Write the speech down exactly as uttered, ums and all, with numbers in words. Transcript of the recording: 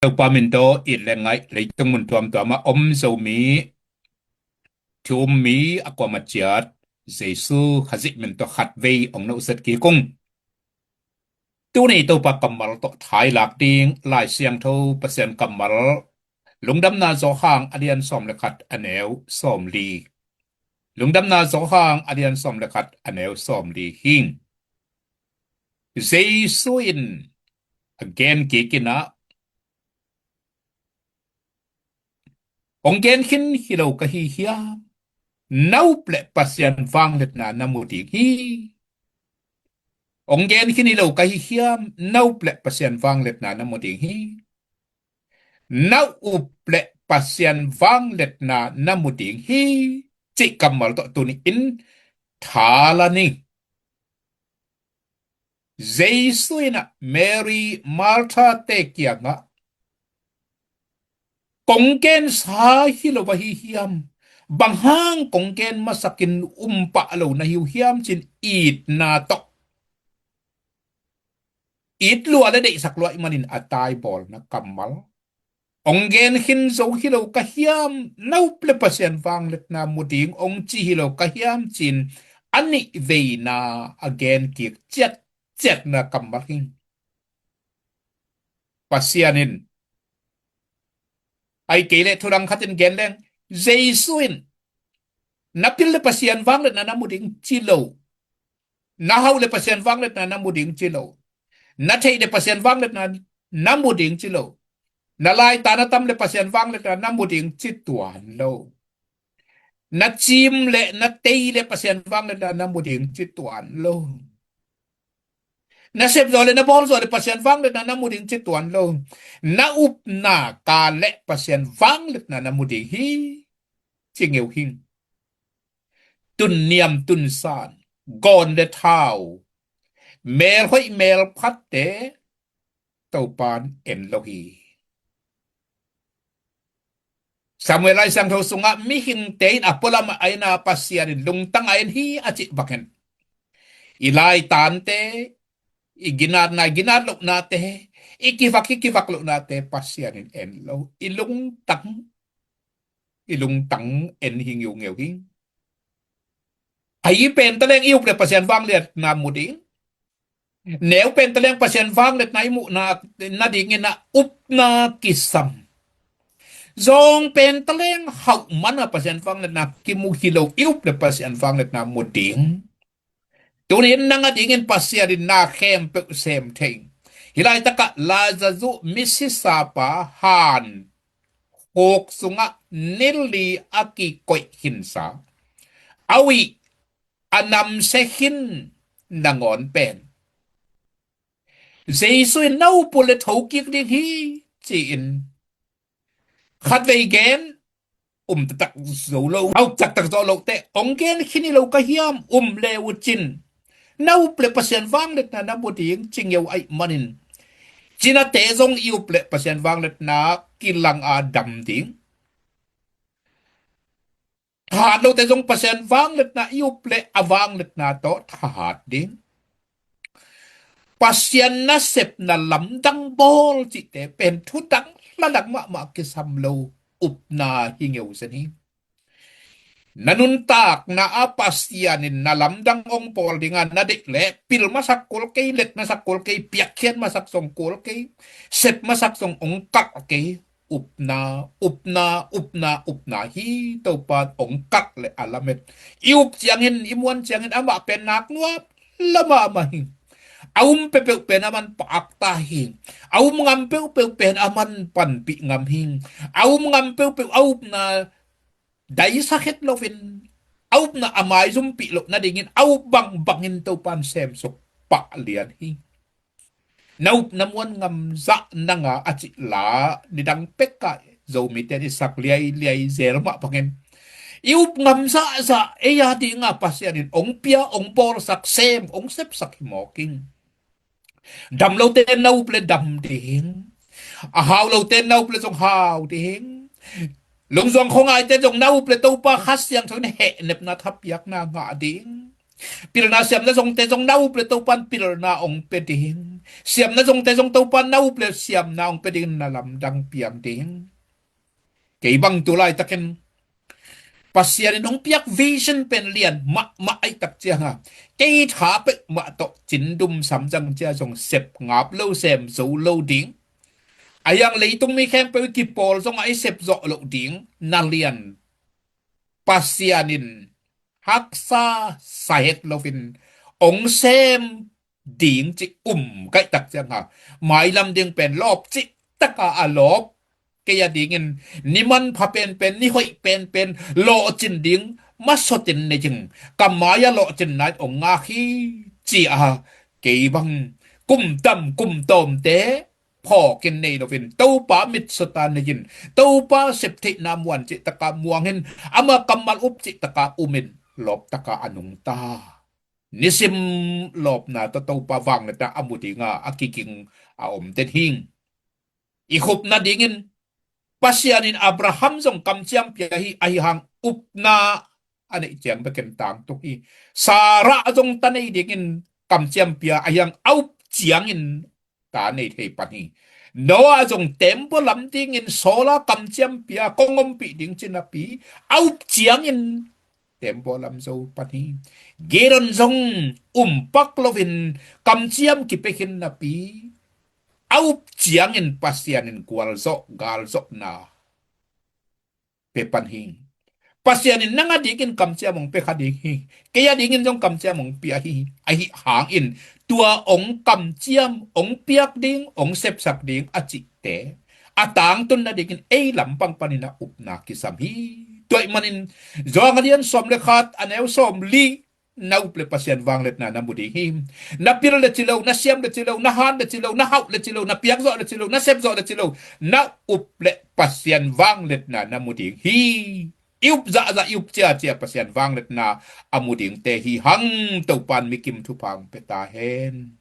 Topa min tawh it le ngaih, leitung mun tuamtuam ah om Zomi, thu um mi a kuamah ciat, Jesu Khazih min tawh khatvei hong nohzet kik ung. Tuni Topa kammal tawh thailak ding Lai Siangtho Pasian kammal, Lungdamna Johan a lian sawm le khat a neu sawm li. Lungdamna Johan a lian sawm le khat a neu sawm li hi. Jesu in a gen kik in ah, hong gen khin hi lo ka hi hiam? Na up le Pasian vangliatna na mu ding hi. Hong gen khin hi lo ka hi hiam? Na up le Pasian vangliatna na mu ding hi. Na up le Pasian vangliatna na mu ding hi, cih kammal tawh tuni in thala ni. Jesu in ah Mary, Martha te kiangah, kong gensa hi lo ahi hiam? Bang hang kong gen masakin um pah lo na hi uh hiam, ci-in itna tawh, it lua le deihsak lua ahih manin a taibawlna kammal. Hong gen khin zo hi lo ka hiam? Na up le Pasian vangliatna mu ding hong ci hi lo ka hiam, ci-in a nih veina a gen kik ciatciatna kammal hi. Pasian in, ahih kei leh thu dang khat in gen leng, Jesu in na pil le Pasian vangliatna na mu ding ci lo. Na hauh le Pasian vangliatna na mu ding ci lo. Na theih le Pasian vangliatna na mu ding ci lo. Na laitan a tam le Pasian vangliatna na mu ding ci tuan lo. Na cim le na tei le Pasian vangliatna na mu ding ci tuan lo. Na sep zaw le na bawl zaw le Pasian vangliatna na mu ding ci tuan lo. Na upna ka le Pasian vangliatna na mu ding hi, ci ngeu hi. Tunniam tunsan, gawn le thau, mel hoih mel phatte Topan en lo hi. Samuel Lai Siangtho sungah mihingte in a pualam a en a, Pasian in lungtang a en hi a cih bangin, i laitante, i ginatna, i ginat lohnate, i kivak, i kivak lohnate Pasian in en lo. I lungtang, i lungtang en hi ngiungeu hi. A i pen taleng i up le Pasian vangliatna mu ding. Neu pen taleng Pasian vangliatna i muhna nadingin a upna kisam. Zawng pen taleng hauh man a Pasian vangliatna kimu hi lo, i up le Pasian vangliatna mu ding. Tunin nang a dingin Pasian in na khempeuh sem thei. Hih laitakah Lazarus misisapa han khuk sungah ni li a kikoih khinsa, a uih a namsia khin nangawn pen, Jesu in na up uh le thokik ding hi, ci-in khatvei gen, um taktak zo lo, a up taktak zo lo teh, hong gen khin hi lo ka hiam? Um le uh cin, na up le Pasian vangliatna na mu ding, ci ngeu ahih manin, cinate zong i up le Pasian vangliatna kilang a dam ding. Thahat lote zong Pasian vangliatna i up le a vangliatna tawh thahat ding. Pasian nasepna lamdang bawl cihte pen thudang ladang mahmah kisam lo upna hi ngeu zen hi. Na nuntakna ah Pasian in na lamdang hong bawl ding a na deih leh pil masak kul kei, let masak kul kei, piakkhiat masak zong kul kei, sep masak zong hong kalh kei. Upna, upna, upna, upna hi. Topa hong kalh le a lamet. I up ciangin, i muan ciangin amah pen nak nuam lua mahmah hi. A um peuhpeuh pen aman pakta hi. A um ngam peuhpeuh pen aman panpih ngam hi. A um ngam peuhpeuh a upna daisa khet loin, a upna a maizumpih loh nadingin a up bangbangin Topan semsuk pah lian hi. Na up na muan ngam zah nanga a cih la nidang pekah Zomite in i sak liailiai zel mah bangin, i up ngam zahzah ei a dinga Pasian in hong pia, hong bawlsak, sem, hong sepsak hi mawk ing. Dam lote na up le dam ding. A hau lote na up le zong hau ding. Lungzuang khuangaite zong na up le Topa Kha Siangtho in hehnepna thapiakna ngah ding. Pilna siamna zongte zong na up le Topan pilna ong pe ding. Siamna zongte zong Topan na up le siamna ong pe ding, na lamdang piang ding. Kei bang tu laitakin Pasian in hong piak vision pen lian mahmah aih tak cianga, kei tha peuhmah tawh cindum samzang cia zong sep ngap lo, sem zo lo ding. A hiang leitung mi khempeuh kipawl zongah i sep zawh loh ding na lian Pasian in haksa sahet loin ong sem ding cih um kaihtak cianga, mailam ding pen lawp cih taka a lawp, kei a dingin ni manpha penpen, ni hoih penpen lawhcin ding masotin nei ding, ka mai-a lawhcin nai ong ngak hi, ci-a kei bang kum tam kum tawmte phawkin nei loin, Topa mitsuta nei-in, Topa septheihna muan cih taka muangin, ama kammal up cih taka umin, lawp taka a nungta, nisim lawpna tawh Topa vangliatna a mu dinga a kiging a om den hi. I khupna dingin Pasian in Abraham zong kamciam pia hi, ahi hang upna a neih ciang bekin tangtung hi. Sarah zong ta nei dingin kamciam pia, ahi hang a up ciangin ta nei thei pan hi. Noah zong tembaw lam dingin sawla kamciam pia, kong ompih ding ci napi, a up ciangin tembaw lam zo pan hi. Gideon zong umpak loin kamciam kipia khin napi, a up ciangin Pasian in gualzawh, galzawhna pia pan hi. Pasian in nang a dingin kamciam ong pia kha ding hi. Kei a dingin zong kamciam ong pia hi. Ahi hangin tua ong kamciam, ong piak ding, ong sepsak ding a cihte a tangtun nadingin ei lampang panin a upna kisam hi. Tua ahih manin Johan a lian sawm le khat, a neu sawm li, na up le Pasian vangliatna na mu ding hi. Na pil le ci lo, na siam le ci lo, na han le ci lo, na hauh le ci lo, na piak zawh le ci lo, na sep zawh le ci lo, na up le Pasian vangliatna na mu ding hi. I up zahzah, i up ciacia Pasian vangliatna a mu dingte hi hang. Topan mikim thupha ong pia ta hen.